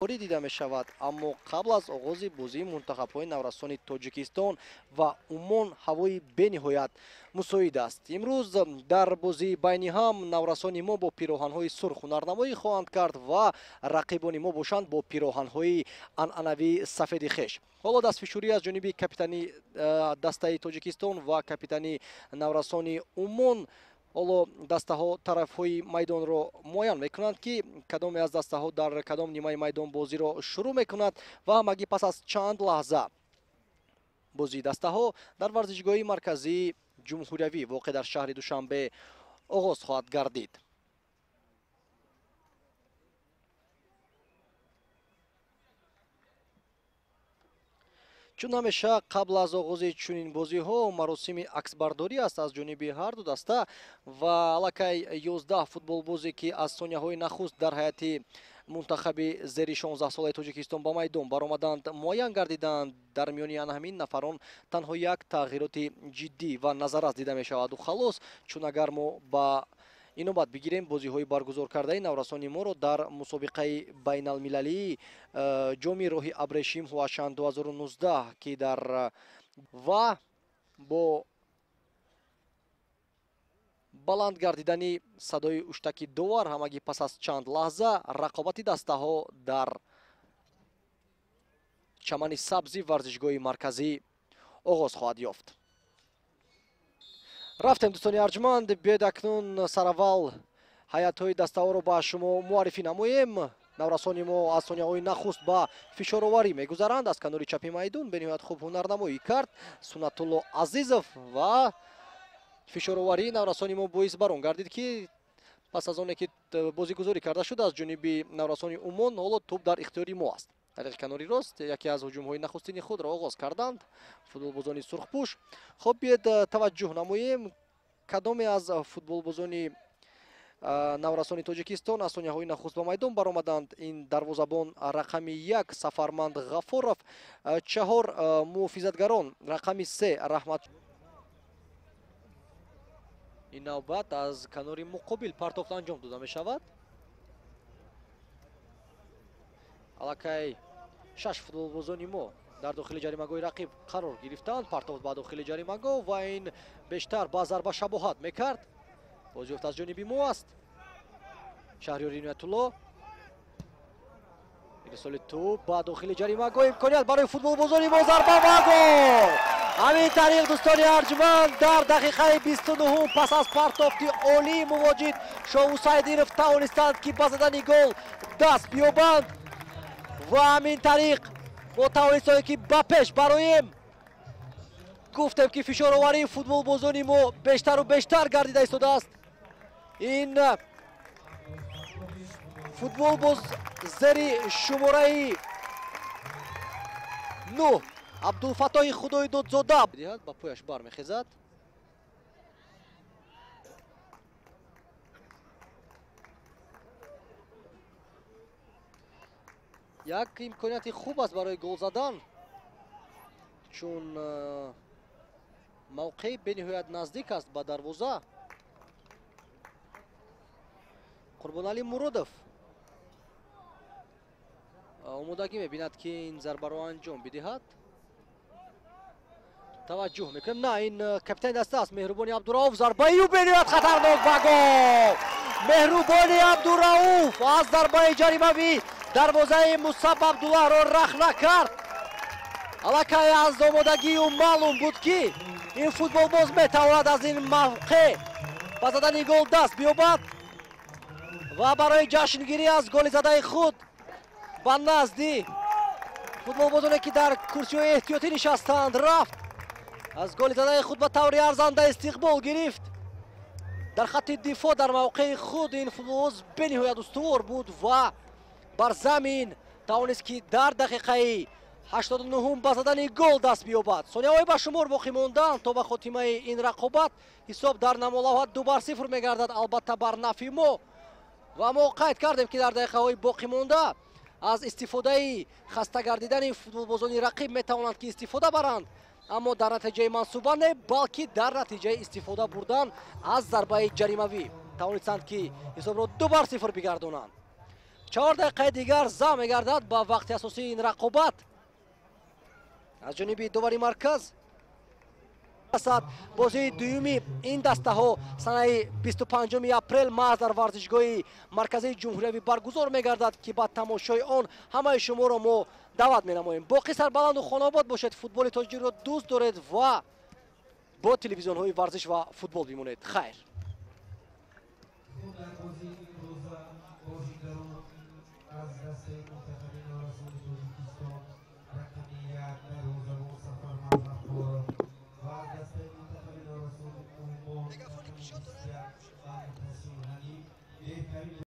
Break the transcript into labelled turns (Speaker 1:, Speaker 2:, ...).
Speaker 1: ҳамкорӣ дида мешавад. Аммо қабл аз оғози бозии мунтахабҳои наврасони Тоҷикистон ва Умон ҳавои бениҳоят мусоид аст. Имрӯз дар бозии байни ҳам наврасони мо бо пироҳанҳои сурх ҳунарнамоӣ хоҳанд кард ва рақибони мо бошанд бо пироҳанҳои анъанавии сафеди хеш. Ҳоло дастфишурӣ аз ҷониби капитани дастаи Тоҷикистон ва капитани наврасони Умон. Ҳоло дастаҳо тарафҳои майдонро муайян мекунанд, ки кадоме аз дастаҳо дар кадом нимаи майдон бозиро шурӯъ мекунад ва ҳамагӣ пас аз чанд лаҳза бозии дастаҳо дар варзишгоҳи марказии ҷумҳуриявӣ воқеъ дар шаҳри Душанбе оғоз хоҳад гардид. Чун ҳамеша қабл аз оғози чунин бозиҳо маросими аксбардорӣ аст аз ҷониби ҳар ду даста ва аллакай 11 футболбозе, ки аз сонияҳои нахуст дар ҳайати мунтахаби зери 16 солаи Тоҷикистон ба майдон баромаданд, муайян гардиданд. Дар миёни ана ҳамин нафарон танҳо як тағйироти ҷиддӣ ва назаррас дида мешаваду халос. Чун агар мо ба инобат бигирем бозиҳои баргузор кардаи наврасони моро дар мусобиқаи байналмилалии ҷоми роҳи абрешим Ҳуашан 2019, ки дар ва бо баланд гардидани садои уштаки довар ҳамагӣ пас аз чанд лаҳза рақобати дастаҳо дар чамани сабзи варзишгоҳи марказӣ оғоз хоҳад ёфт. Рафтем, дӯстони арҷманд, биёед акнун сараввал ҳайатҳои дастаҳоро ба шумо муаррифӣ намоем. Наврасони мо аз сонияҳои нахуст ба фишороварӣ мегузаранд. Аз канори чапи майдон бениҳоят хуб ҳунарнамоӣ кард Суннатулло Азизов ва фишороварии наврасони мо боис бар он гардид, ки пас аз оне ки бозигузорӣ карда шуд аз ҷониби наврасони Умон, ҳоло тӯб дар ихтиёри мо аст. Тариқи канори рост яке аз ҳуҷумҳои нахустини худро оғоз карданд футболбозони сурхпӯш. Хоб, биёед таваҷҷӯҳ намоем, кадоме аз футболбозони наврасони Тоҷикистон аз сонияҳои нахуст ба майдон баромаданд. Ин дарвозабон рақами 1 Сафарманд Ғафоров, 4 муҳофизатгарон рақами 3 Раҳмат. Ин навбат аз канори муқобил партофт анҷом дода мешавад. Аллакай 6 футболбозони мо дар дохили ҷаримагоҳи рақиб қарор гирифтанд. Партофт ба дохили ҷаримагоҳ ва ин бештар ба зарба шабоҳат мекард. Бозиёфт аз ҷониби мо аст. Шаҳриёр Иноятулло. Ирсоли тӯб ба дохили ҷаримагоҳ, имконият барои футболбозони мо, зарба ва гол! Ҳамин тариқ, дӯстони арҷманд, дар дақиқаи 29 пас аз партофти олии мувоҷид Шоҳусайдинов тавонистанд, ки ба задани гол даст биёбанд ва ҳамин тариқ мо тавонистем, ки ба пеш бароем. Гуфтем, ки фишороварии футболбозони мо бештару бештар гардида истодааст. Ин футболбоз зери шумораи 9 Абдулфаттоҳи Худойдодзода ба пояш бармехезад. Як имконияти хуб аст барои гол задан, чун мавқеи бениҳоят наздик аст ба дарвоза. Қурбоналӣ Муродов омодагӣ мебинад, ки ин зарбаро анҷом бидиҳад. Таваҷҷӯҳ мекунем, на, ин капитани даста аст Меҳрубони Абдурауф. Зарбаи ӯ бениҳоят хатарнок ва гол! Меҳрубони Абдурауф аз зарбаи ҷаримавӣ дарвозаи Мусаб Абдуллаҳро рахна кард. Аллакай аз омодагии ӯ маълум буд, ки ин футболбоз метавонад аз ин мавқеъ ба задани гол даст биёбад ва барои ҷашнгирӣ аз голи задаи худ ба назди футболбозоне, ки дар курсиҳои эҳтиётӣ нишастанд, рафт. Аз голи задаи худ ба таври арзанда истиқбол гирифт. Дар хатти дифоъ дар мавқеи худ ин футболбоз бениҳоят устувор буд ва бар замин тавонист, ки дар дақиқаи 89 ба задани гол даст биёбад. Сонияҳои ба шумор боқӣ монданд то ба хотимаи ин рақобат. Ҳисоб дар намолавҳат 2-0 мегардад, албатта бар нафи мо. Ва мо қайд кардем, ки дар дақиқаҳои боқӣ монда аз истифодаи хаста гардидани футболбозони рақиб метавонанд, ки истифода баранд, аммо дар натиҷаи мансуба не, балки дар натиҷаи истифода бурдан аз зарбаи ҷаримавӣ. Тавонистанд, ки ҳисобро 2-0 бигардонанд. 4 дақиқаи дигар зам мегардад ба вақти асосии ин рақобат аз ҷониби довари марказ. Бозии дуюми ин дастаҳо санаи 25 апрел маҳз дар варзишгоҳи марказии ҷумҳуриявӣ баргузор мегардад, ки ба тамошои он ҳамаи шуморо мо даъват менамоем. Боқӣ сарбаланду хонобод бошед, футболи тоҷикро дӯст доред ва бо телевизионҳои варзиш ва футбол бимонед. Хайр.